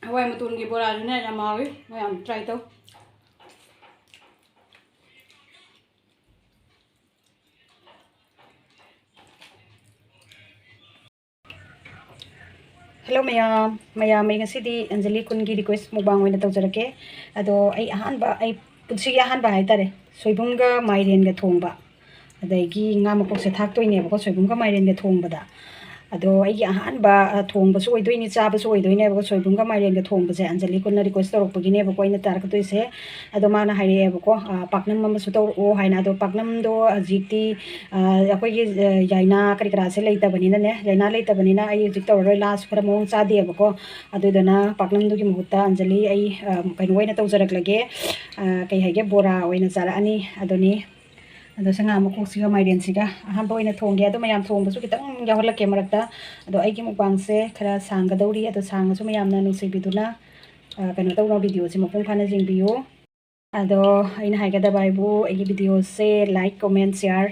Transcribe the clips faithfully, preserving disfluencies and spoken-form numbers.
ꯍꯋꯥꯏ ꯃꯇꯣꯟꯒꯤ ꯕꯣꯔꯥꯁꯨꯅꯦ ꯌꯥꯝ ꯍꯥꯎꯋꯤ, ꯃꯌꯥꯝ try ꯇꯧ꯫ Hello ꯃꯌꯥꯝ, ꯃꯌꯥꯝ, ꯑꯩ ꯉꯁꯤꯗꯤ ꯑꯟꯖꯂꯤ ꯀꯨꯟꯒꯤ request mukbang ꯑꯣꯏꯅ ꯇꯧꯖꯔꯛꯀꯦ꯫ ꯑꯗꯣ ꯑꯩ ꯑꯍꯥꯟꯕ, ꯑꯩ ꯄꯨꯟꯁꯤꯒꯤ ꯑꯍꯥꯟꯕ ꯍꯥꯏꯇꯥꯔꯦ, ꯁꯣꯏꯕꯨꯝꯒ ꯃꯥꯏꯔꯦꯟꯒ ꯊꯣꯡꯕ, ꯑꯗꯒꯤ ꯉꯥ ꯃꯀꯣꯛꯁꯦ ꯊꯥꯛꯇꯣꯏꯅꯦꯕꯀꯣ ꯁꯣꯏꯕꯨꯝꯒ ꯃꯥꯏꯔꯦꯟꯒ ꯊꯣꯡꯕꯗ꯫ ꯑꯗꯣ ꯑꯩꯒꯤ ꯑꯍꯥꯟꯕ, ꯑ, ꯊꯣꯡꯕꯁꯨ ꯑꯣꯏꯗꯣꯏꯅꯤ, ꯆꯥꯕꯁꯨ ꯑꯣꯏꯗꯣꯏꯅꯦꯕꯀꯣ ꯁꯣꯏꯕꯨꯝꯒ ꯃꯥꯏꯔꯦꯟꯒ ꯊꯣꯡꯕꯁꯦ꯫ ꯑꯟꯖꯂꯤ ꯀꯨꯟꯅ request ꯇꯧꯔꯛꯄꯒꯤꯅꯦꯕꯀꯣ ꯑꯩꯅ ꯇꯥꯔꯛꯀꯗꯣꯏꯁꯦ꯫ ꯑꯗꯣ ꯃꯥꯅ ꯍꯥꯏꯔꯛꯑꯦꯕꯀꯣ, ꯑ, ꯄꯥꯛꯅꯝ ꯑꯃꯁꯨ ꯇꯧꯔꯛꯑꯣ ꯍꯥꯏꯅ꯫ ꯑꯗꯣ ꯄꯥꯛꯅꯝꯗꯣ ꯍꯧꯖꯤꯛꯇꯤ, ꯑ, ꯑꯩꯈꯣꯏꯒꯤ, ꯑ, ꯌꯥꯏꯅꯥ ꯀꯔꯤ ꯀꯔꯥꯁꯦ ꯂꯩꯇꯕꯅꯤꯅꯅꯦ, ꯌꯥꯏꯅꯥ ꯂꯩꯇꯕꯅꯤꯅ ꯑꯩ ꯍꯧꯖꯤꯛ ꯇꯧꯔꯔꯣꯏ, ꯂꯥꯁꯨ ꯈꯔ ꯃꯑꯣꯡ ꯆꯥꯗꯦꯕꯀꯣ꯫ ꯑꯗꯨꯗꯨꯅ ꯄꯥꯛꯅꯝꯗꯨꯒꯤ ꯃꯍꯨꯠꯇ ꯑꯟꯖꯂꯤ ꯑꯩ, ꯑ, ꯀꯩꯅꯣ ꯑꯣꯏꯅ ꯇꯧꯖꯔꯛꯂꯒꯦ, ꯑ, ꯀꯩ ꯍꯥꯏꯒꯦ, ꯕꯣꯔꯥ ꯑꯣꯏꯅ ꯆꯥꯔꯛꯑꯅꯤ꯫ ꯑꯗꯨꯅꯤ, ꯑꯗꯣ ꯁꯤ ꯉꯥ ꯃꯀꯣꯛꯁꯤꯒ ꯃꯥꯏꯔꯦꯟꯁꯤꯒ ꯑꯍꯥꯟꯕ ꯑꯣꯏꯅ ꯊꯣꯡꯒꯦ꯫ ꯑꯗꯣ ꯃꯌꯥꯝ ꯊꯣꯡꯕꯁꯨ ꯈꯤꯇꯪ ꯌꯥꯎꯍꯜꯂꯛꯀꯦ ꯃꯔꯛꯇ꯫ ꯑꯗꯣ ꯑꯩꯒꯤ mukbangꯁꯦ ꯈꯔ ꯁꯥꯡꯒꯗꯧꯔꯤ, ꯑꯗꯣ ꯁꯥꯡꯉꯁꯨ ꯃꯌꯥꯝꯅ ꯅꯨꯡꯁꯤꯕꯤꯗꯨꯅ, ꯑ, ꯀꯩꯅꯣ ꯇꯧꯅ videoꯁꯦ ꯃꯄꯨꯡ ꯐꯥꯅ ꯌꯦꯡꯕꯤꯌꯨ꯫ ꯑꯗꯣ ꯑꯩꯅ ꯍꯥꯏꯒꯗꯕ ꯍꯥꯏꯕꯨ ꯑꯩꯒꯤ videoꯁꯦ like, comment, share,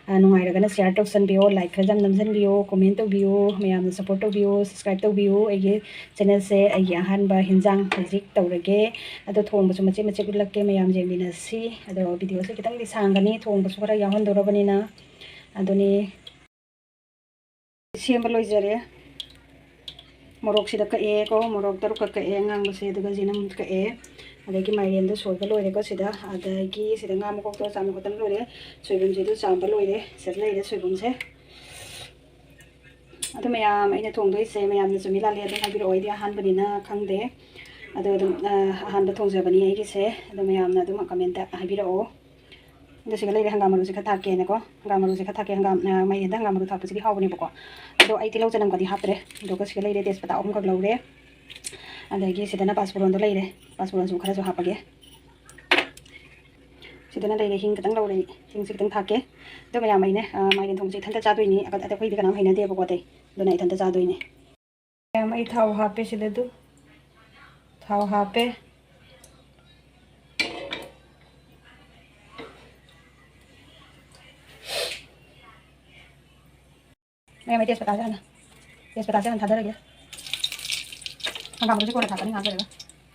ꯑ, ꯅꯨꯡꯉꯥꯏꯔꯒꯅ share ꯇꯧꯁꯟꯕꯤꯌꯣ, like ꯈꯔ ꯌꯥꯝ ꯅꯝꯁꯟꯕꯤꯌꯣ, comment ꯇꯧꯕꯤꯌꯣ, ꯃꯌꯥꯝꯅ support ꯇꯧꯕꯤꯌꯣ, subscribe ꯇꯧꯕꯤꯌꯣ꯫ ꯑꯩꯒꯤ channelꯁꯦ ꯑꯩꯒꯤ ꯑꯍꯥꯟꯕ ꯍꯤꯟꯖꯥꯡ ꯍꯧꯖꯤꯛ ꯇꯧꯔꯒꯦ꯫ ꯑꯗꯣ ꯊꯣꯡꯕꯁꯨ ꯃꯆꯦꯠ ꯃꯆꯦꯠ ꯎꯠꯂꯛꯀꯦ, ꯃꯌꯥꯝ ꯌꯦꯡꯃꯤꯟꯅꯁꯤ꯫ ꯑꯗꯣ videoꯁꯦ ꯈꯤꯇꯪꯗꯤ ꯁꯥꯡꯒꯅꯤ, ꯊꯣꯡꯕꯁꯨ ꯈꯔ ꯌꯥꯎꯍꯟꯗꯧꯔꯕꯅꯤꯅ꯫ ꯑꯗꯨꯅꯤ, ꯁꯦꯝꯕ ꯂꯣꯏꯖꯔꯦ꯫ ꯃꯣꯔꯣꯛꯁꯤꯗ ꯀꯛꯑꯦꯀꯣ, ꯃꯣꯔꯣꯛ ꯇꯔꯨꯛꯀ ꯀꯛꯑꯦ ꯑꯉꯥꯡꯕꯁꯦ, ꯑꯗꯨꯒ ꯖꯤꯅꯝ ꯀꯛꯑꯦ꯫ ꯑꯗꯒꯤ ꯃꯥꯏꯔꯦꯟꯗꯣ ꯁꯣꯏꯕ ꯂꯣꯏꯔꯦꯀꯣ ꯁꯤꯗ꯫ ꯑꯗꯒꯤ ꯁꯤꯗ ꯉꯥ ꯃꯀꯣꯛꯇꯣ ꯆꯥꯝꯕ ꯈꯣꯠꯇꯅ ꯂꯣꯏꯔꯦ꯫ ꯁꯣꯏꯕꯨꯝꯁꯤꯗ ꯆꯥꯝꯕ ꯂꯣꯏꯔꯦ꯫ ꯁꯤꯗ ꯂꯩꯔꯦ ꯁꯣꯏꯕꯨꯝꯁꯦ꯫ ꯑꯗꯨ ꯃꯌꯥꯝ ꯑꯩꯅ ꯊꯣꯡꯗꯣꯏꯁꯦ ꯃꯌꯥꯝꯅ ꯆꯨꯝꯃꯤ ꯂꯥꯜꯂꯤ ꯑꯗꯨꯝ ꯍꯥꯏꯕꯤꯔꯛꯑꯣ, ꯑꯩꯗꯤ ꯑꯍꯥꯟꯕꯅꯤꯅ ꯈꯪꯗꯦ꯫ ꯑꯗꯣ ꯑꯗꯨꯝ, ꯑ, ꯑꯍꯥꯟꯕ ꯊꯣꯡꯖꯕꯅꯤ ꯑꯩꯒꯤꯁꯦ꯫ ꯑꯗꯣ ꯃꯌꯥꯝꯅ ꯑꯗꯨꯝ commentꯇ ꯍꯥꯏꯕꯤꯔꯛꯑꯣ꯫ ꯑꯗꯣ ꯁꯤꯒ ꯂꯩꯔꯦ ꯍꯪꯒꯥꯝ ꯃꯔꯨꯁꯦ ꯈꯔ ꯊꯥꯛꯀꯦꯅꯀꯣ꯫ ꯍꯪꯒꯥꯝ ꯃꯔꯨꯁꯦ ꯈꯔ ꯊꯥꯛꯀꯦ꯫ ꯍꯪꯒꯥꯝ, ꯑ, ꯃꯥꯏꯔꯦꯟꯗ ꯍꯪꯒꯥꯝ ꯃꯔꯨ ꯊꯥꯛꯄꯁꯤꯗꯤ ꯍꯥꯎꯕꯅꯦꯕꯀꯣ꯫ ꯑꯗꯣ ꯑꯩ ꯇꯤꯜꯍꯧ ꯆꯅꯝꯒꯗꯤ ꯍꯥꯞꯇ꯭ꯔꯦ꯫ ꯑꯗꯨꯒ ꯁꯤꯒ ꯂꯩꯔꯦ ꯇꯦꯖꯄꯇꯥ ꯑꯍꯨꯝꯈꯛ ꯂꯧꯔꯦ꯫ ꯑꯗꯒꯤ ꯁꯤꯗꯅ ꯄꯥꯁꯄꯨꯔꯣꯟꯗꯣ ꯂꯩꯔꯦ꯫ ꯄꯥꯁꯄꯨꯔꯣꯟꯁꯨ ꯈꯔꯁꯨ ꯍꯥꯞꯄꯒꯦ꯫ ꯁꯤꯗꯅ ꯂꯩꯔꯦ ꯍꯤꯡ ꯈꯤꯇꯪ ꯂꯧꯔꯦ ꯑꯩ꯫ ꯍꯤꯡꯁꯦ ꯈꯤꯇꯪ ꯊꯥꯛꯀꯦ꯫ ꯑꯗꯣ ꯃꯌꯥꯝ ꯑꯩꯅꯦ, ꯑ, ꯃꯥꯏꯔꯦꯟ ꯊꯣꯡꯕꯁꯦ ꯏꯊꯟꯇ ꯆꯥꯗꯣꯏꯅꯤ꯫ ꯑꯗ ꯑꯩꯈꯣꯏꯗꯤ ꯀꯅꯥꯝ ꯍꯩꯅꯗꯦꯕꯀꯣ ꯑꯇꯩ꯫ ꯑꯗꯨꯅ ꯏꯊꯟꯇ ꯆꯥꯗꯣꯏꯅꯤ꯫ ꯃꯌꯥꯝ ꯑꯩ ꯊꯥꯎ ꯍꯥꯞꯄꯦ ꯁꯤꯗ ꯑꯗꯨ꯫ ꯊꯥꯎ ꯍꯥꯞꯄꯦ꯫ ꯃꯌꯥꯝ ꯑꯩ ꯇꯦꯖꯄꯇꯥꯁꯦ ꯍꯥꯟꯅ, ꯇꯦꯖꯄꯇꯥꯁꯦ ꯍꯥꯟꯅ ꯊꯥꯗꯔꯒꯦ꯫ ꯍꯪꯒꯥꯝ ꯃꯔꯨꯁꯦ ꯀꯣꯟꯅ ꯊꯥꯛꯀꯅꯤ, ꯉꯥꯏꯍꯥꯛ ꯂꯩꯔꯒ꯫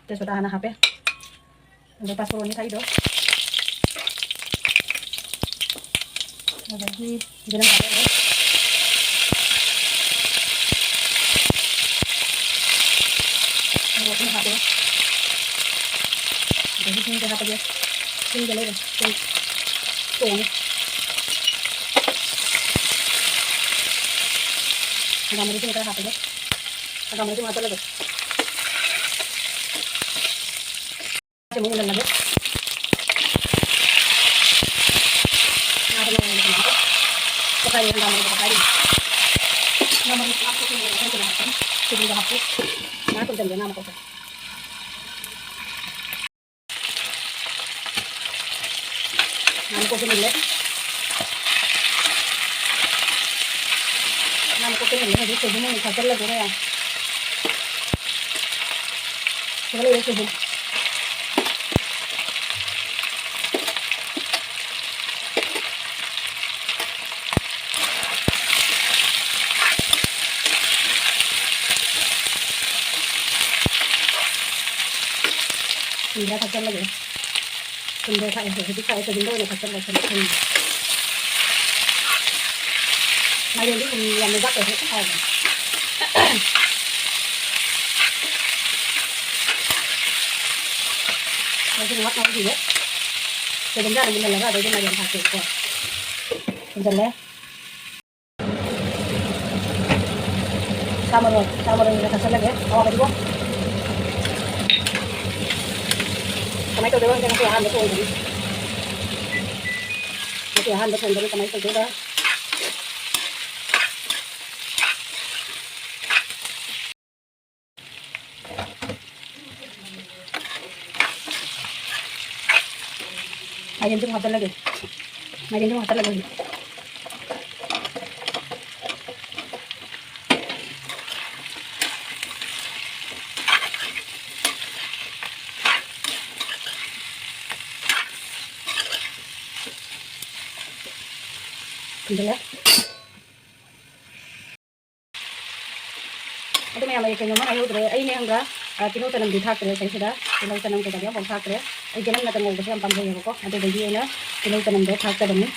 ꯇꯦꯖꯄꯇꯥ ꯍꯥꯟꯅ ꯍꯥꯞꯄꯦ꯫ ꯑꯗꯣ ꯄꯥꯁꯄꯣꯔꯟꯅꯤ ꯊꯥꯛꯏꯗꯣ꯫ ꯑꯗꯒꯤ ꯖꯤꯔꯥ ꯍꯥꯞꯄꯦ꯫ ꯃꯣꯔꯣꯛꯁꯤꯅ ꯍꯥꯞꯄꯦ꯫ ꯑꯗꯒꯤ ꯁꯤꯡꯁꯦ ꯍꯥꯞꯄꯒꯦ꯫ ꯁꯤꯡꯁꯦ ꯂꯩꯔꯦ꯫ ꯁꯤꯡ ꯊꯣꯡꯉꯦ꯫ ꯍꯪꯒꯥꯝ ꯃꯔꯨꯁꯤꯅ ꯈꯔ ꯍꯥꯞꯄꯒꯦ꯫ ꯍꯪꯒꯥꯝ ꯃꯔꯨꯁꯤꯃ ꯍꯥꯞꯆꯜꯂꯒꯦ꯫ ꯁꯤꯃꯨꯛ ꯃꯨꯜꯍꯜꯂꯒꯦ꯫ ꯉꯥꯁꯦ ꯉꯧꯔꯒ ꯁꯨꯃꯥꯏꯅ ꯇꯧ-, ꯇꯣꯈꯥꯏꯔꯦ, ꯍꯪꯒꯥꯝ ꯃꯔꯨ ꯇꯣꯈꯥꯏꯔꯦ꯫ ꯉꯥ ꯃꯔꯨ ꯍꯥꯞꯄ ꯀꯨꯏꯔꯦ, ꯉꯁꯥꯏ ꯀꯩꯅꯣ ꯍꯥꯞꯄꯅꯤ꯫ ꯁꯣꯏꯕꯨꯝꯗꯣ ꯍꯥꯞꯄꯨ꯫ ꯉꯥ ꯊꯣꯡꯖꯟꯒꯦ, ꯉꯥ ꯃꯀꯣꯛꯇꯣ꯫ ꯉꯥ ꯃꯀꯣꯛꯁꯦ ꯃꯨꯜꯂꯦ꯫ ꯉꯥ ꯃꯀꯣꯛꯁꯦ ꯃꯨꯜꯂꯦ꯫ ꯍꯧꯖꯤꯛ ꯁꯣꯏꯕꯨꯝ ꯑꯃꯨꯛ ꯊꯥꯛꯆꯜꯂꯒꯦ ꯃꯌꯥꯝ꯫ ꯊꯥꯒꯠꯂꯛꯑꯦ ꯁꯣꯏꯕꯨꯝ꯫ ꯊꯨꯝ ꯈꯔ ꯊꯥꯛꯆꯜꯂꯒꯦ꯫ ꯊꯨꯝꯗꯣ ꯊꯥꯛꯑꯦ, ꯍꯧꯖꯤꯛ ꯊꯥꯛꯑꯦ, ꯊꯣꯏꯗꯤꯡꯗ ꯑꯣꯏꯅ ꯊꯥꯛꯆꯜꯂꯦ, ꯊꯨꯝ꯫ ꯃꯥꯏꯔꯦꯟꯗꯤ ꯊꯨꯝ ꯌꯥꯝꯅ ꯌꯥꯛꯇ꯭ꯔꯁꯨ ꯍꯦꯛꯇ ꯍꯥꯎꯕꯅꯦ꯫ ꯃꯁꯤ ꯉꯥꯏꯍꯥꯛ ꯉꯧꯈꯤꯒꯦ꯫ ꯊꯣꯏꯗꯤꯡ ꯍꯥꯟꯅ ꯃꯨꯜꯍꯜꯂꯒ ꯑꯗꯩꯗꯤ ꯃꯥꯏꯔꯦꯟ ꯊꯥꯛꯀꯦꯕꯀꯣ꯫ ꯃꯨꯟꯖꯜꯂꯦ꯫ ꯁꯥ ꯃꯔꯣꯏ, ꯁꯥ ꯃꯔꯣꯏ ꯑꯣꯏꯅ ꯊꯥꯛꯆꯜꯂꯒꯦ꯫ ꯍꯋꯥꯏ ꯐꯗꯤꯒꯣꯝ꯫ ꯀꯃꯥꯏꯅ ꯇꯧꯗꯣꯏꯅꯣ ꯈꯪꯗꯦ, ꯉꯁꯤ ꯑꯍꯥꯟꯕ ꯊꯣꯡꯕꯅꯤ꯫ ꯉꯁꯤ ꯑꯍꯥꯟꯕ ꯊꯣꯡꯕꯅꯤ, ꯀꯃꯥꯏꯅ ꯇꯧꯗꯣꯏꯅꯣ? ꯃꯥꯏꯔꯦꯟꯁꯨ ꯑꯃꯨꯛ ꯍꯥꯞꯆꯜꯂꯒꯦ꯫ ꯃꯥꯏꯔꯦꯟꯁꯨ ꯑꯃꯨꯛ ꯍꯥꯞꯆꯜꯂꯒꯦ ꯍꯧꯖꯤꯛ꯫ ꯊꯝꯖꯜꯂꯦ꯫ ꯑꯗꯨ ꯃꯌꯥꯝ ꯀꯩꯅꯣꯝꯃ ꯍꯥꯏꯍꯧꯗ꯭ꯔꯦ꯫ ꯑꯩꯅꯦ ꯈꯪꯕ꯭ꯔꯥ, ꯑ, ꯇꯤꯜꯍꯧ ꯆꯅꯝꯗꯤ ꯊꯥꯛꯇ꯭ꯔꯦ ꯁꯤꯗꯩꯁꯤꯗ꯫ ꯇꯤꯜꯍꯧ ꯆꯅꯝ ꯀꯩꯀꯥꯗꯤ ꯑꯃꯐꯥꯎ ꯊꯥꯛꯇ꯭ꯔꯦ꯫ ꯑꯩ ꯌꯦꯅꯝ ꯅꯠꯇ ꯉꯧꯕꯁꯦ ꯌꯥꯝ ꯄꯥꯝꯖꯩꯌꯦꯕꯀꯣ, ꯑꯗꯨꯗꯒꯤ ꯑꯩꯅ ꯇꯤꯜꯍꯧ ꯆꯅꯝꯗꯣ ꯊꯥꯛꯇꯕꯅꯤ꯫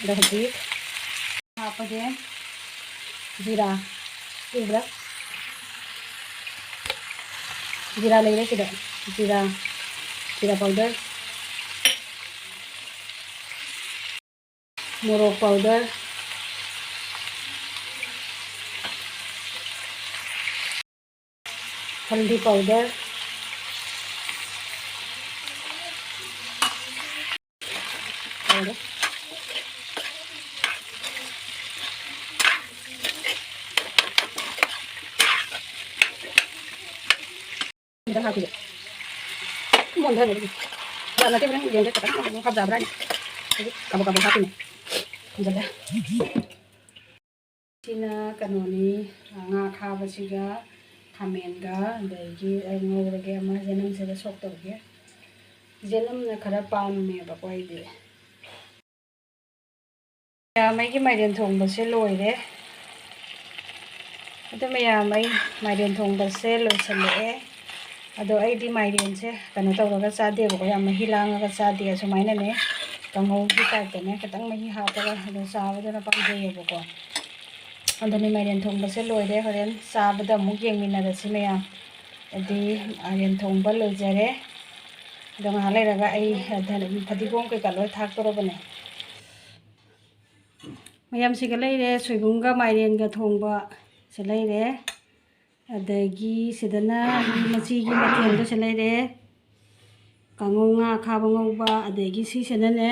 ꯑꯗꯣ ꯍꯧꯖꯤꯛ ꯍꯥꯞꯄꯒꯦ ꯖꯤꯔꯥ꯫ ꯎꯕ꯭ꯔꯥ? ꯖꯤꯔꯥ ꯂꯩꯔꯦ ꯁꯤꯗ꯫ ꯖꯤꯔꯥ, ꯖꯤꯔꯥ powder, ꯃꯣꯔꯣꯛ powder, ꯍꯜꯗꯤ powder꯫ ꯂꯣꯏꯔꯦ꯫ ꯁꯤꯗ ꯍꯥꯞꯄꯤꯕ꯫ ꯃꯨꯟꯊꯅꯕꯒꯤ꯫ ꯌꯥꯝ ꯅꯠꯇꯦ, ꯍꯣꯔꯦꯟ ꯌꯦꯡꯒꯦ, ꯈꯤꯇꯪ ꯑꯃꯨꯛ ꯍꯥꯞꯖꯕ꯭ꯔꯥ ꯍꯥꯏꯅ꯫ ꯍꯧꯖꯤꯛ ꯀꯥꯕꯛ ꯀꯥꯕꯛ ꯍꯥꯞꯄꯤꯅꯦ꯫ ꯃꯨꯟꯖꯜꯂꯦ꯫ ꯁꯤꯅ ꯀꯩꯅꯣꯅꯤ, ꯉꯥ ꯑꯈꯥꯕꯁꯤꯒ ꯈꯥꯃꯦꯟꯒ, ꯑꯗꯒꯤ ꯑꯩ ꯉꯧꯔꯒꯦ, ꯑꯃ ꯌꯦꯅꯝꯁꯤꯗ ꯁꯣꯛ ꯇꯧꯒꯦ꯫ ꯌꯦꯅꯝꯅ ꯈꯔ ꯄꯥꯝꯃꯦꯕꯀꯣ ꯑꯩꯗꯤ꯫ ꯃꯌꯥꯝ, ꯑꯩꯒꯤ ꯃꯥꯏꯔꯦꯟ ꯊꯣꯡꯕꯁꯦ ꯂꯣꯏꯔꯦ꯫ ꯑꯗꯨ ꯃꯌꯥꯝ, ꯑꯩ ꯃꯥꯏꯔꯦꯟ ꯊꯣꯡꯕꯁꯦ ꯂꯣꯏꯁꯤꯜꯂꯛꯑꯦ꯫ ꯑꯗꯣ ꯑꯩꯗꯤ ꯃꯥꯏꯔꯦꯟꯁꯦ ꯀꯩꯅꯣ ꯇꯧꯔꯒ ꯆꯥꯗꯦꯕꯀꯣ, ꯌꯥꯝ ꯃꯍꯤ ꯂꯥꯡꯉꯒ ꯆꯥꯗꯦ꯫ ꯑꯁꯨꯃꯥꯏꯅꯅꯦ, ꯀꯥꯡꯉꯧꯒꯤ typeꯇꯅꯦ, ꯈꯤꯇꯪ ꯃꯍꯤ ꯍꯥꯞꯄꯒ ꯑꯗꯨꯝ ꯆꯥꯕꯗꯨꯅ ꯄꯥꯝꯖꯩꯌꯦꯕꯀꯣ꯫ ꯑꯗꯨꯅꯤ, ꯃꯥꯏꯔꯦꯟ ꯊꯣꯡꯕꯁꯦ ꯂꯣꯏꯔꯦ꯫ ꯍꯣꯔꯦꯟ ꯆꯥꯕꯗ ꯑꯃꯨꯛ ꯌꯦꯡꯃꯤꯟꯅꯔꯁꯤ ꯃꯌꯥꯝ꯫ ꯑꯗꯨꯗꯤ ꯃꯥꯏꯔꯦꯟ ꯊꯣꯡꯕ ꯂꯣꯏꯖꯔꯦ꯫ ꯑꯗꯣ ꯉꯥꯏꯍꯥꯛ ꯂꯩꯔꯒ ꯑꯩ ꯐꯗꯤꯒꯣꯝ ꯀꯩꯀꯥ ꯂꯣꯏ ꯊꯥꯛꯇꯣꯔꯕꯅꯦ꯫ ꯃꯌꯥꯝꯁꯤꯒ ꯂꯩꯔꯦ, ꯁꯣꯏꯕꯨꯝꯒ ꯃꯥꯏꯔꯦꯟꯒ ꯊꯣꯡꯕ ꯁꯤ ꯂꯩꯔꯦ꯫ ꯑꯗꯒꯤ ꯁꯤꯗꯅ ꯃꯆꯤꯒꯤ ꯃꯊꯦꯜꯗꯣ ꯁꯤ ꯂꯩꯔꯦ꯫ ꯀꯥꯡꯉꯧ, ꯉꯥ ꯑꯈꯥꯕ ꯉꯧꯕ, ꯑꯗꯒꯤ ꯁꯤꯁꯤꯅꯅꯦ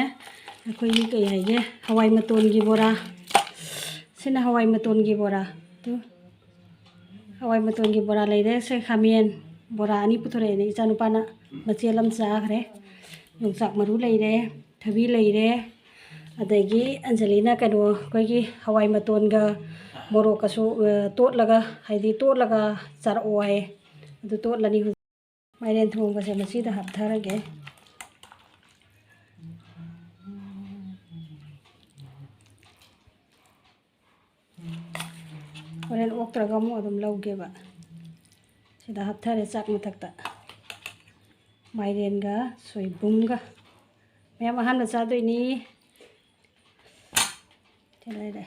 ꯑꯩꯈꯣꯏꯒꯤ ꯀꯩ ꯍꯥꯏꯒꯦ, ꯍꯋꯥꯏ ꯃꯇꯣꯟꯒꯤ ꯕꯣꯔꯥ꯫ ꯁꯤꯅ ꯍꯋꯥꯏ ꯃꯇꯣꯟꯒꯤ ꯕꯣꯔꯥ꯫ ꯇꯨ, ꯍꯋꯥꯏ ꯃꯇꯣꯟꯒꯤ ꯕꯣꯔꯥ ꯂꯩꯔꯦ꯫ ꯁꯦ ꯈꯥꯃꯦꯟ ꯕꯣꯔꯥ ꯑꯅꯤ ꯄꯨꯊꯣꯔꯛꯑꯦꯅꯦ ꯏꯆꯥꯅꯨꯄꯥꯅ, ꯃꯆꯦꯠ ꯑꯃ ꯆꯥꯈ꯭ꯔꯦ꯫ ꯌꯣꯡꯆꯥꯛ ꯃꯔꯨ ꯂꯩꯔꯦ, ꯊꯕꯤ ꯂꯩꯔꯦ, ꯑꯗꯒꯤ ꯑꯟꯖꯂꯤꯅ ꯀꯩꯅꯣ, ꯑꯩꯈꯣꯏꯒꯤ ꯍꯋꯥꯏ ꯃꯇꯣꯟꯒ ꯃꯣꯔꯣꯛꯀꯁꯨ, ꯑ, ꯇꯣꯠꯂꯒ, ꯍꯥꯏꯗꯤ ꯇꯣꯠꯂꯒ ꯆꯥꯔꯛꯑꯣ ꯍꯥꯏꯌꯦ꯫ ꯑꯗꯨ ꯇꯣꯠꯂꯅꯤ ꯍꯧꯖꯤꯛ꯫ ꯃꯥꯏꯔꯦꯟ ꯊꯣꯡꯕꯁꯦ ꯃꯁꯤꯗ ꯍꯥꯞꯊꯔꯒꯦ꯫ ꯍꯣꯔꯦꯟ ꯑꯣꯛꯇ꯭ꯔꯒ ꯑꯃꯨꯛ ꯑꯗꯨꯝ ꯂꯧꯒꯦꯕ꯫ ꯁꯤꯗ ꯍꯥꯞꯊꯔꯦ ꯆꯥꯛ ꯃꯊꯛꯇ꯫ ꯃꯥꯏꯔꯦꯟꯒ ꯁꯣꯏꯕꯨꯝꯒ꯫ ꯃꯌꯥꯝ ꯑꯍꯥꯟꯕ ꯆꯥꯗꯣꯏꯅꯤ꯫ ꯁꯤ ꯂꯩꯔꯦ꯫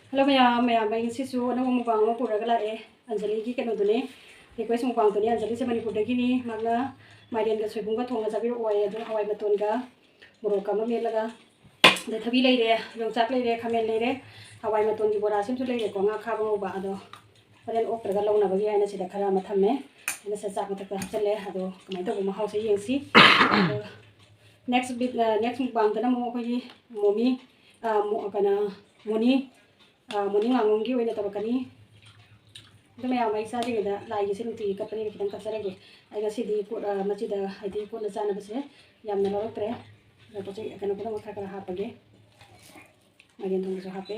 ꯍꯜꯂꯣ ꯃꯌꯥꯝ, ꯃꯌꯥꯝ, ꯑꯩ ꯉꯁꯤꯁꯨ ꯑꯅꯧꯕ ꯃꯨꯛꯕꯥꯡ ꯑꯃ ꯄꯨꯔꯒ ꯂꯥꯛꯑꯦ꯫ ꯑꯟꯖꯂꯤꯒꯤ ꯀꯩꯅꯣꯗꯨꯅꯤ, request ꯃꯨꯛꯕꯥꯡꯗꯨꯅꯤ꯫ ꯑꯟꯖꯂꯤꯁꯦ ꯃꯅꯤꯄꯨꯔꯗꯒꯤꯅꯤ꯫ ꯃꯥꯅ ꯃꯥꯏꯔꯦꯟꯒ ꯁꯣꯏꯕꯨꯝꯒ ꯊꯣꯡꯉ ꯆꯥꯕꯤꯔꯛꯑꯣ ꯍꯥꯏꯌꯦ꯫ ꯑꯗꯨꯅ ꯍꯋꯥꯏ ꯃꯇꯣꯟꯒ ꯃꯣꯔꯣꯛꯀ ꯑꯃ ꯃꯦꯠꯂꯒ, ꯑꯗꯩ ꯊꯕꯤ ꯂꯩꯔꯦ, ꯌꯣꯡꯆꯥꯛ ꯂꯩꯔꯦ, ꯈꯥꯃꯦꯟ ꯂꯩꯔꯦ, ꯍꯋꯥꯏ ꯃꯇꯣꯟꯒꯤ ꯕꯣꯔꯥ ꯁꯤꯃꯁꯨ ꯂꯩꯔꯦꯀꯣ, ꯉꯥ ꯈꯥꯕ ꯉꯧꯕ꯫ ꯑꯗꯣ ꯍꯣꯔꯦꯟ ꯑꯣꯛꯇ꯭ꯔꯒ ꯂꯧꯅꯕꯒꯤ ꯍꯥꯏꯅ ꯁꯤꯗ ꯈꯔ ꯑꯃ ꯊꯝꯃꯦ꯫ ꯑꯩꯅ ꯁꯤꯗ ꯆꯥꯛ ꯃꯊꯛꯇ ꯍꯥꯞꯆꯜꯂꯦ꯫ ꯑꯗꯣ ꯀꯃꯥꯏꯅ ꯇꯧꯕ ꯃꯍꯥꯎꯁꯦ ꯌꯦꯡꯁꯤ꯫ ꯑꯗꯣ next vid-, next ꯃꯨꯛꯕꯥꯡꯗꯅ ꯑꯃꯨꯛ ꯑꯩꯈꯣꯏꯒꯤ ꯃꯣꯃꯤ, ꯑ, ꯃꯣ-, ꯀꯩꯅꯣ, ꯃꯣꯅꯤ, ꯑ, ꯃꯣꯅꯤ ꯉꯥꯉꯣꯝꯒꯤ ꯑꯣꯏꯅ ꯇꯧꯔꯛꯀꯅꯤ꯫ ꯑꯗꯣ ꯃꯌꯥꯝ, ꯑꯩ ꯆꯥꯗ꯭ꯔꯤꯉꯩꯗ ꯂꯥꯏꯒꯤꯁꯦ ꯅꯨꯡꯇꯤꯒꯤ ꯀꯠꯄꯅꯤꯅ ꯈꯤꯇꯪ ꯀꯠꯆꯔꯒꯦ꯫ ꯑꯩ ꯉꯁꯤꯗꯤ ꯀꯣꯠ-, ꯑ, ꯃꯆꯤꯗ, ꯍꯥꯏꯗꯤ ꯀꯣꯠꯅ ꯆꯥꯅꯕꯁꯦ ꯌꯥꯝꯅ ꯂꯧꯔꯛꯇ꯭ꯔꯦ꯫ ꯑꯗꯣ ꯄꯣꯠ ꯆꯩ ꯀꯩꯅꯣ ꯄꯨꯝꯅꯃꯛ ꯈꯔ ꯈꯔ ꯍꯥꯞꯄꯒꯦ꯫ ꯃꯥꯏꯔꯦꯟ ꯊꯣꯡꯕꯁꯨ ꯍꯥꯞꯄꯦ꯫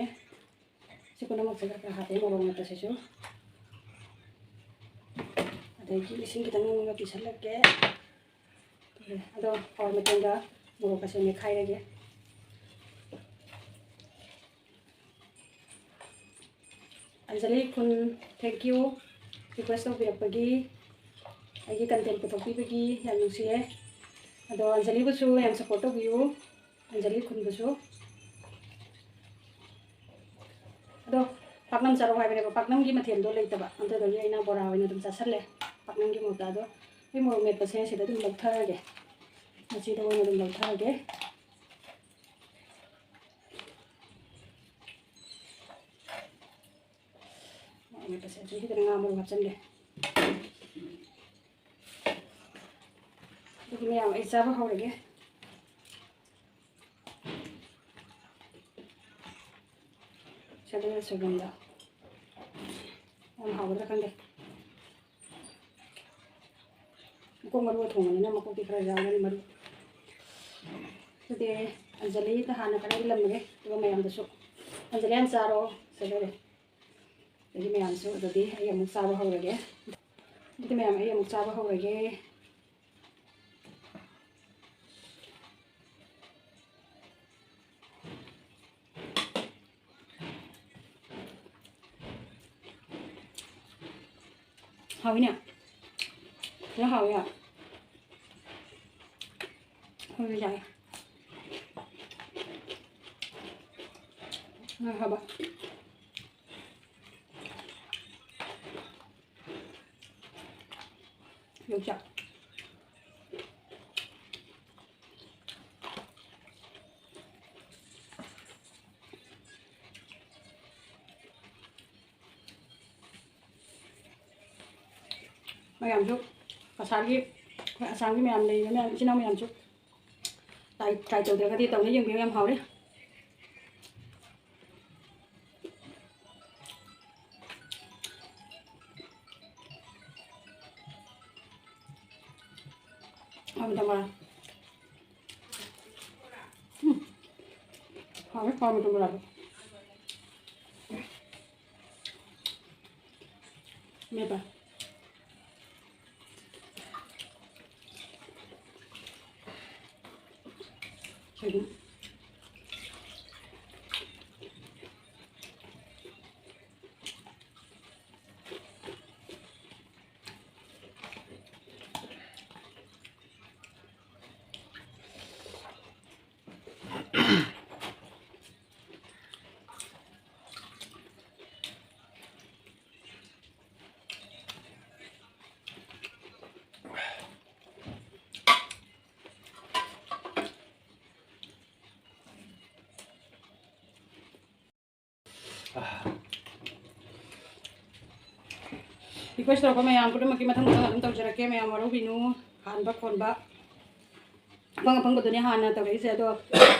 ꯁꯤ ꯄꯨꯝꯅꯃꯛꯁꯦ ꯈꯔ ꯈꯔ ꯍꯥꯞꯄꯦ, ꯃꯣꯔꯣꯛ ꯃꯦꯠꯄꯁꯤꯁꯨ꯫ ꯑꯗꯒꯤ ꯏꯁꯤꯡ ꯈꯤꯇꯪ ꯑꯃꯒ ꯄꯤꯁꯜꯂꯛꯀꯦ꯫ ꯑꯗꯣ ꯍꯋꯥꯏ ꯃꯇꯣꯟꯒ ꯃꯣꯔꯣꯛꯀꯁꯦ ꯃꯦꯠꯈꯥꯏꯔꯒꯦ꯫ ꯑꯟꯖꯂꯤ ꯈꯨꯟ, thank you, request ꯇꯧꯕꯤꯔꯛꯄꯒꯤ, ꯑꯩꯒꯤ content ꯄꯨꯊꯣꯛꯄꯤꯕꯒꯤ ꯌꯥꯝ ꯅꯨꯡꯁꯤꯌꯦ꯫ ꯑꯗꯣ ꯑꯟꯖꯂꯤꯕꯨꯁꯨ ꯌꯥꯝ support ꯇꯧꯕꯤꯌꯨ, ꯑꯟꯖꯂꯤ ꯈꯨꯟꯕꯨꯁꯨ꯫ ꯑꯗꯣ ꯄꯥꯛꯅꯝ ꯆꯥꯔꯛꯑꯣ ꯍꯥꯏꯕꯅꯦꯕ, ꯄꯥꯛꯅꯝꯒꯤ ꯃꯊꯦꯜꯗꯣ ꯂꯩꯇꯕ, ꯑꯗꯨꯗꯨꯒꯤ ꯑꯩꯅ ꯕꯣꯔꯥ ꯑꯣꯏꯅ ꯑꯗꯨꯝ ꯆꯥꯁꯜꯂꯦ ꯄꯥꯛꯅꯝꯒꯤ ꯃꯍꯨꯠꯇ꯫ ꯑꯗꯣ ꯑꯩ ꯃꯣꯔꯣꯛ ꯃꯦꯠꯄꯁꯦ ꯁꯤꯗ ꯑꯗꯨꯝ ꯂꯧꯊꯔꯒꯦ, ꯃꯆꯤꯗ ꯑꯣꯏꯅ ꯑꯗꯨꯝ ꯂꯧꯊꯔꯒꯦ꯫ ꯃꯣꯔꯣꯛ ꯃꯦꯠꯄꯁꯦ ꯑꯗꯨꯝ ꯈꯤꯇꯪ ꯉꯥ ꯃꯔꯨ ꯍꯥꯞꯆꯤꯟꯒꯦ꯫ ꯑꯗꯨꯗꯤ ꯃꯌꯥꯝ, ꯑꯩ ꯆꯥꯕ ꯍꯧꯔꯒꯦ꯫ ꯁꯤꯗ ꯁꯣꯏꯕꯨꯝꯗꯣ ꯌꯥꯝ ꯍꯥꯎꯒꯗ꯭ꯔꯥ ꯈꯪꯗꯦ꯫ ꯃꯀꯣꯛ ꯃꯔꯨꯒ ꯊꯣꯡꯕꯅꯤꯅ ꯃꯀꯣꯛꯇꯤ ꯈꯔ ꯌꯥꯎꯒꯅꯤ, ꯃꯔꯨ꯫ ꯑꯗꯨꯗꯤ ꯑꯟꯖꯂꯤꯗ ꯍꯥꯟꯅ ꯈꯔ ꯏꯜꯂꯝꯃꯒꯦ, ꯑꯗꯨꯒ ꯃꯌꯥꯝꯗꯁꯨ, "ꯑꯟꯖꯂꯤ ꯍꯥꯟꯅ ꯆꯥꯔꯣ, ꯁꯤ ꯂꯩꯔꯦ"꯫ ꯑꯗꯒꯤ ꯃꯌꯥꯝꯁꯨ, ꯑꯗꯨꯗꯤ ꯑꯩ ꯑꯃꯨꯛ ꯆꯥꯕ ꯍꯧꯔꯒꯦ꯫ ꯑꯗꯨꯗꯤ ꯃꯌꯥꯝ, ꯑꯩ ꯑꯃꯨꯛ ꯆꯥꯕ ꯍꯧꯔꯒꯦ꯫ ꯍꯥꯎꯏꯅꯦ꯫ ꯂꯣꯏ ꯍꯥꯎꯏ, ꯍꯥꯎꯏ꯫ ꯑꯩꯈꯣꯏꯁꯨ ꯆꯥꯏ꯫ ꯉꯥ ꯍꯥꯏꯕ꯫ ꯌꯣꯡꯆꯥꯛ꯫ ꯃꯌꯥꯝꯁꯨ, ꯀꯁꯥꯔꯒꯤ, ꯑꯩꯈꯣꯏ ꯑꯁꯥꯝꯒꯤ ꯃꯌꯥꯝ ꯂꯩꯔꯤꯕ ꯃꯌꯥꯝ, ꯏꯆꯤꯟ ꯏꯅꯥꯎ ꯃꯌꯥꯝꯁꯨ try, try ꯇꯧꯗ꯭ꯔꯒꯗꯤ ꯇꯧꯅ ꯌꯦꯡꯕꯤꯌꯨ, ꯌꯥꯝ ꯍꯥꯎꯔꯦ꯫ ꯍꯥꯎꯕꯗ ꯃꯥ꯫ ꯎꯝ꯫ ꯍꯥꯎꯋꯦ, ꯍꯥꯎꯕꯗ ꯃꯥ꯫ ꯃꯦꯠꯄ꯫ ꯁꯣꯏꯕꯨꯝ꯫ Request ꯇꯧꯔꯛꯄ ꯃꯌꯥꯝ ꯄꯨꯝꯅꯃꯛꯀꯤ ꯃꯊꯪ ꯃꯊꯪ ꯑꯗꯨꯝ ꯇꯧꯖꯔꯛꯀꯦ꯫ ꯃꯌꯥꯝ ꯋꯥꯔꯧꯕꯤꯅꯨ꯫ ꯍꯥꯟꯕ ꯈꯣꯟꯕ, ꯑꯐꯪ ꯑꯐꯪꯕꯗꯨꯅꯦ ꯍꯥꯟꯅ ꯇꯧꯔꯛꯏꯁꯦ꯫ ꯑꯗꯣ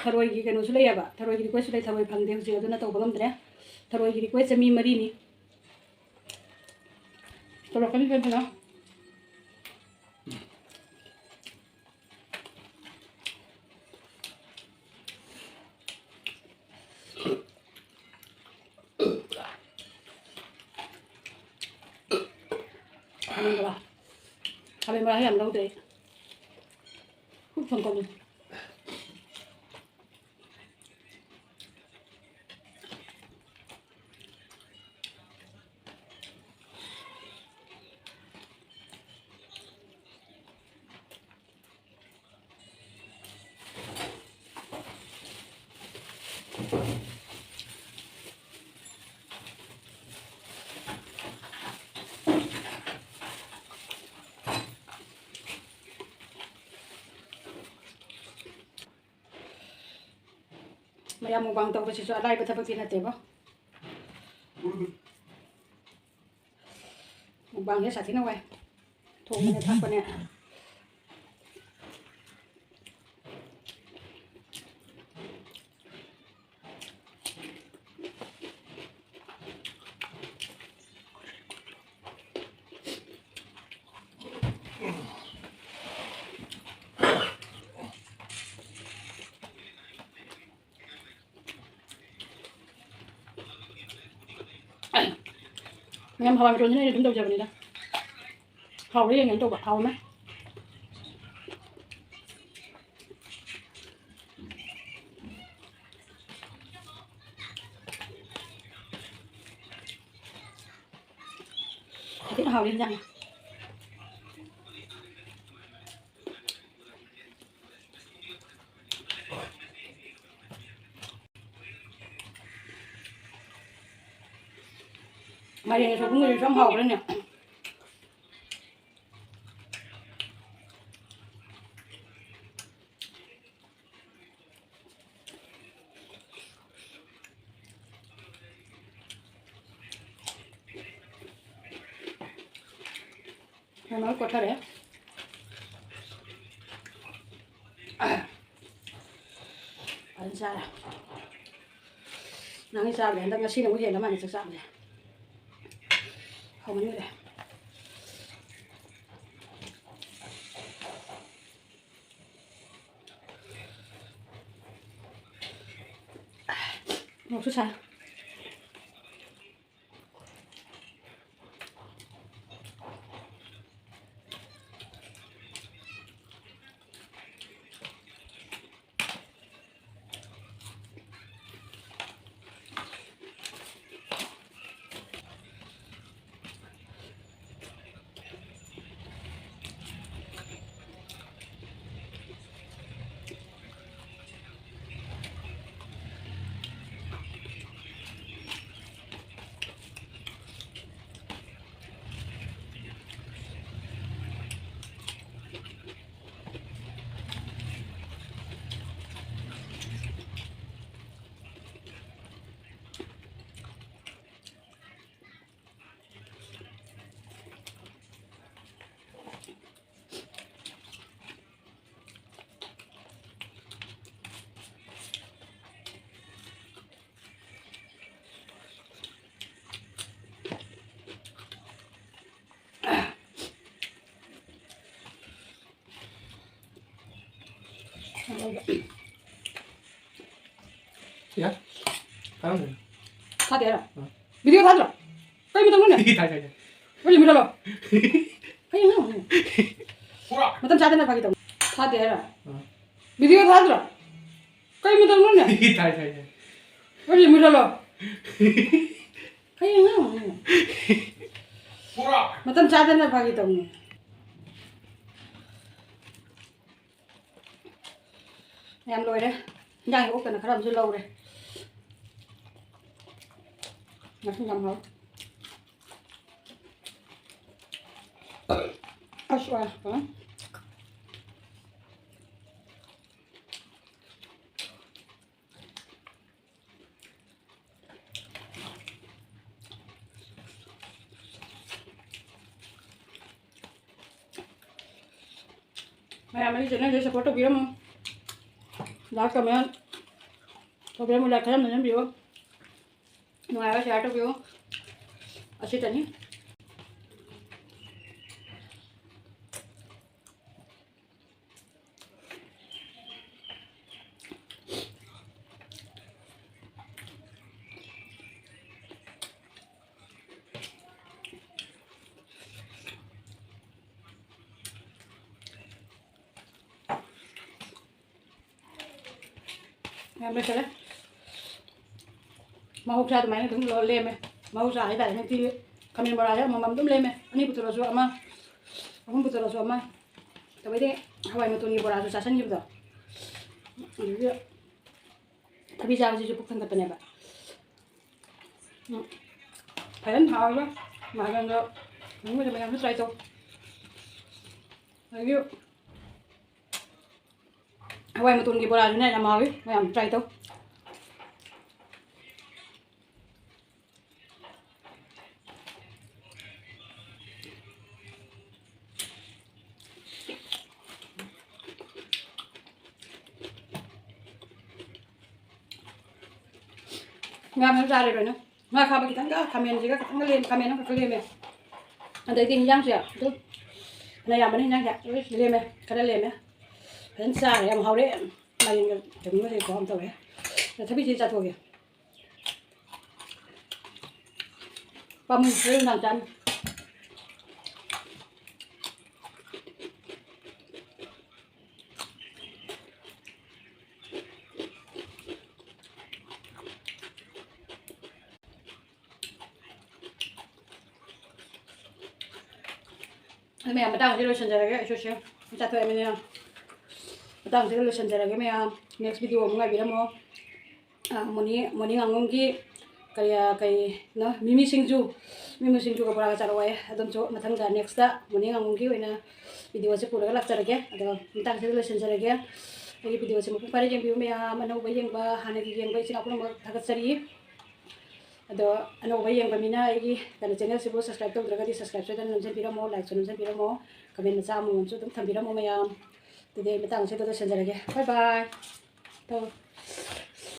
ꯊꯔꯣꯏꯒꯤ ꯀꯩꯅꯣꯁꯨ ꯂꯩꯌꯦꯕ, ꯊꯔꯣꯏꯒꯤ request ꯁꯨ ꯂꯩ, ꯊꯔꯣꯏ ꯐꯪꯗꯦ ꯍꯧꯖꯤꯛ, ꯑꯗꯨꯅ ꯇꯧꯕ ꯉꯝꯗ꯭ꯔꯦ꯫ ꯊꯔꯣꯏꯒꯤ request ꯁꯦ ꯃꯤ ꯃꯔꯤꯅꯤ꯫ ꯇꯧꯔꯛꯀꯅꯤ ꯀꯩꯅꯣ꯫ ꯈꯥꯃꯦꯟ ꯕꯣꯔꯥ꯫ ꯈꯥꯃꯦꯟ ꯕꯣꯔꯥꯁꯦ ꯌꯥꯝ ꯂꯧꯗꯦ ꯑꯩ꯫ ꯈꯨꯠ ꯊꯣꯡ ꯀꯝꯃꯤ꯫ ꯃꯌꯥꯝ ꯃꯨꯛꯕꯥꯡ ꯇꯧꯕꯁꯤꯁꯨ ꯑꯂꯥꯏꯕ ꯊꯕꯛꯇꯤ ꯅꯠꯇꯦꯕꯣ꯫ ꯃꯨꯛꯕꯥꯡꯁꯦ ꯁꯥꯊꯤꯅ ꯋꯥꯏ꯫ ꯊꯣꯡꯕꯅꯦ ꯊꯥꯛꯄꯅꯦ꯫ ꯃꯌꯥꯝ ꯍꯋꯥꯏ ꯃꯇꯣꯟꯁꯤꯅ ꯑꯩꯅ ꯑꯗꯨꯝ ꯇꯧꯖꯕꯅꯤꯗ꯫ ꯍꯥꯎꯕ꯭ꯔꯥ ꯌꯦꯡꯒꯦꯅ ꯇꯧꯕ꯫ ꯍꯥꯎꯔꯝꯃꯦ꯫ ꯊꯤꯅ ꯍꯥꯎꯔꯤ ꯍꯤꯟꯖꯥꯡ꯫ ꯃꯥꯏꯔꯦꯟꯒ ꯁꯣꯏꯕꯨꯝꯒꯁꯨ ꯌꯥꯝ ꯍꯥꯎꯈ꯭ꯔꯦꯅꯦ꯫ ꯃꯔꯣꯏ ꯀꯣꯠꯊꯔꯦ꯫ ꯐꯖꯅ ꯆꯥꯔꯦ꯫ ꯅꯪꯗꯤ ꯆꯥꯗ꯭ꯔꯦ꯫ ꯍꯟꯗꯛ ꯉꯁꯤꯅ ꯑꯃꯨꯛ ꯍꯦꯜꯂ ꯃꯥꯜꯂꯦ ꯆꯥꯛ ꯆꯥꯕꯁꯦ꯫ ꯍꯥꯎꯃꯟꯈ꯭ꯔꯦ꯫ ꯃꯣꯔꯣꯛꯁꯨ ꯁꯥꯏ꯫ ꯌꯥ꯫ ꯀꯥꯔꯝꯗ꯭ꯔꯦ꯫ ꯊꯥꯗꯦ ꯍꯥꯏꯔꯣ? ꯑꯥ꯫ ꯚꯤꯗꯤꯑꯣ ꯊꯥꯗ꯭ꯔꯣ? ꯀꯩ ꯃꯇꯝꯅꯣꯅꯦ? ꯊꯥꯏ, ꯊꯥꯏ, ꯊꯥꯏ꯫ ꯍꯧꯖꯤꯛ ꯃꯨꯠꯊꯠꯂꯣ꯫ ꯀꯩꯅꯣ? ꯄꯨꯔꯥ꯫ ꯃꯇꯝ ꯆꯥꯗꯅ ꯐꯥꯒꯤ ꯇꯧꯅꯤ꯫ ꯊꯥꯗꯦ ꯍꯥꯏꯔꯣ? ꯑꯥ꯫ ꯚꯤꯗꯤꯑꯣ ꯊꯥꯗ꯭ꯔꯣ? ꯀꯩ ꯃꯇꯝꯅꯣꯅꯦ? ꯊꯥꯏ, ꯊꯥꯏ, ꯊꯥꯏ꯫ ꯍꯧꯖꯤꯛ ꯃꯨꯠꯊꯠꯂꯣ꯫ ꯀꯩꯅꯣ? ꯄꯨꯔꯥ꯫ ꯃꯇꯝ ꯆꯥꯗꯅ ꯐꯥꯒꯤ ꯇꯧꯅꯤ꯫ ꯌꯥꯝ ꯂꯣꯏꯔꯦ꯫ ꯏꯟꯖꯥꯡ ꯑꯣꯛꯇꯅ ꯈꯔ ꯑꯃꯁꯨ ꯂꯧꯔꯦ꯫ ꯉꯁꯤ ꯌꯥꯝ ꯍꯥꯎ꯫ ꯑꯁ, ꯑ, ꯑ꯫ ꯃꯌꯥꯝ ꯑꯩꯒꯤ channelꯁꯦ support ꯇꯧꯕꯤꯔꯝꯃꯨ꯫ Like, comment ꯇꯧꯕꯤꯔꯝꯃꯨ, like ꯈꯔ ꯅꯝꯕꯤꯌꯨ꯫ ꯅꯨꯡꯉꯥꯏꯕ share ꯇꯧꯕꯤꯌꯨ꯫ ꯑꯁꯤꯇꯅꯤ꯫ ꯌꯥꯝ ꯂꯣꯏꯁꯜꯂꯦ꯫ ꯃꯍꯧꯁꯥ ꯑꯗꯨꯃꯥꯏꯅ ꯑꯗꯨꯝ ꯂꯣ-, ꯂꯦꯝꯃꯦ꯫ ꯃꯍꯧꯁꯥ ꯍꯥꯏꯇꯥꯔꯦꯅꯦ꯫ ꯇꯤ ꯈꯥꯃꯦꯟ ꯕꯣꯔꯥꯁꯦ ꯑꯃꯃꯝ ꯑꯗꯨꯝ ꯂꯦꯝꯃꯦ꯫ ꯑꯅꯤ ꯄꯨꯊꯣꯔꯛꯑꯁꯨ ꯑꯃ, ꯑꯍꯨꯝ ꯄꯨꯊꯣꯔꯛꯑꯁꯨ ꯑꯃ꯫ ꯇꯧꯕꯩꯗꯤ ꯍꯋꯥꯏ ꯃꯇꯣꯟꯒꯤ ꯕꯣꯔꯥꯁꯨ ꯆꯥꯁꯟꯈꯤꯕꯗꯣ꯫ ꯑꯗꯒꯤ ꯊꯕꯤ ꯆꯥꯕꯁꯤꯁꯨ ꯄꯨꯛ ꯊꯟꯒꯠꯄꯅꯦꯕ꯫ ꯎꯝ꯫ ꯐꯖꯅ ꯍꯥꯎꯋꯦꯕ꯫ ꯃꯥꯏꯔꯦꯟꯗꯣ ꯃꯌꯥꯝꯁꯨ try ꯇꯧ꯫ ꯑꯗꯒꯤ ꯍꯋꯥꯏ ꯃꯇꯣꯟꯒꯤ ꯕꯣꯔꯥꯁꯨꯅꯦ ꯌꯥꯝ ꯍꯥꯎꯋꯤ꯫ ꯃꯌꯥꯝ try ꯇꯧ꯫ ꯉꯥ ꯃꯌꯥꯝ ꯆꯥꯔꯦ ꯂꯣꯏꯅ꯫ ꯉꯥ ꯈꯥꯕ ꯈꯤꯇꯪꯒ, ꯈꯥꯃꯦꯟꯁꯤꯒ ꯈꯤꯇꯪꯒ ꯂꯦꯝ-, ꯈꯥꯃꯦꯟ ꯑꯃꯈꯛꯀ ꯂꯦꯝꯃꯦ꯫ ꯑꯗꯩꯗꯤ ꯍꯤꯟꯖꯥꯡꯁꯦ ꯑꯗꯨꯝ ꯐꯅ ꯌꯥꯝꯕꯅꯤ ꯍꯤꯟꯖꯥꯡꯁꯦ꯫ ꯂꯣꯏ ꯂꯦꯝꯃꯦ, ꯈꯔ ꯂꯦꯝꯃꯦ꯫ ꯐꯖꯅ ꯆꯥꯔꯦ, ꯌꯥꯝ ꯍꯥꯎꯔꯦ꯫ ꯃꯥꯏꯔꯦꯟꯒ ꯀꯩꯅꯣꯒꯁꯦ ꯈꯨꯍꯥꯎ ꯑꯃ ꯇꯧꯔꯦ꯫ ꯊꯕꯤꯁꯤ ꯆꯥꯊꯣꯛꯑꯒꯦ꯫ ꯄꯥꯝꯃꯨꯏ, ꯍꯣꯔꯦꯟ ꯅꯨꯡꯗꯥꯡ ꯆꯥꯅꯤ꯫ ꯑꯗꯨ ꯃꯌꯥꯝ, ꯃꯇꯥꯡꯁꯤꯗ ꯂꯣꯏꯁꯤꯟꯖꯔꯒꯦ꯫ ꯑꯩꯁꯨ ꯁꯤ ꯆꯥꯊꯣꯛꯑꯃꯤꯅ ꯃꯇꯥꯡꯁꯤꯗ ꯂꯣꯏꯁꯤꯟꯖꯔꯒꯦ ꯃꯌꯥꯝ꯫ Next video ꯑꯃꯨꯛ ꯉꯥꯏꯕꯤꯔꯝꯃꯣ꯫ ꯑꯥ, ꯃꯣꯅꯤ, ꯃꯣꯅꯤ ꯉꯥꯉꯣꯝꯒꯤ ꯀꯔꯤ, ꯑꯥ, ꯀꯩꯅꯣ, ꯃꯤꯃꯤ ꯁꯤꯡꯖꯨ, ꯃꯤꯃꯤ ꯁꯤꯡꯖꯨꯒ ꯕꯣꯔꯥꯒ ꯆꯥꯔꯛꯑꯣ ꯍꯥꯏ꯫ ꯑꯗꯨꯝꯁꯨ ꯃꯊꯪꯗ next ꯃꯣꯅꯤ ꯉꯥꯉꯣꯝꯒꯤ ꯑꯣꯏꯅ video ꯑꯁꯦ ꯄꯨꯔꯒ ꯂꯥꯛꯆꯔꯒꯦ꯫ ꯑꯗꯣ ꯃꯇꯥꯡꯁꯤꯗ ꯂꯣꯏꯁꯤꯟꯖꯔꯒꯦ꯫ ꯑꯩꯒꯤ video ꯑꯁꯦ ꯃꯄꯨꯡ ꯐꯥꯅ ꯌꯦꯡꯕꯤꯌꯨ ꯃꯌꯥꯝ꯫ ꯑꯅꯧꯕ ꯌꯦꯡꯕ, ꯍꯥꯟꯅꯒꯤ ꯌꯦꯡꯕ ꯏꯆꯤꯟ ꯏꯅꯥꯎ ꯄꯨꯝꯅꯃꯛ ꯊꯥꯒꯠꯆꯔꯤ꯫ ꯑꯗꯣ ꯑꯅꯧꯕ ꯌꯦꯡꯕ ꯃꯤꯅ ꯑꯩꯒꯤ ꯀꯩꯅꯣ channelꯁꯤꯕꯨ subscribe ꯇꯧꯗ꯭ꯔꯒꯗꯤ subscribe ꯁꯣꯏꯗꯅ ꯅꯝꯖꯟꯕꯤꯔꯝꯃꯣ, likeꯁꯨ ꯅꯝꯖꯟꯕꯤꯔꯝꯃꯣ, comment ꯃꯆꯥ ꯑꯃꯃꯝꯁꯨ ꯑꯗꯨꯝ ꯊꯝꯕꯤꯔꯝꯃꯣ ꯃꯌꯥꯝ꯫ ꯑꯗꯨꯗꯤ ꯑꯩ ꯃꯇꯥꯡ ꯑꯁꯤꯗ ꯂꯣꯏꯁꯤꯟꯖꯔꯒꯦ꯫ Bye bye꯫ ꯇꯧ꯫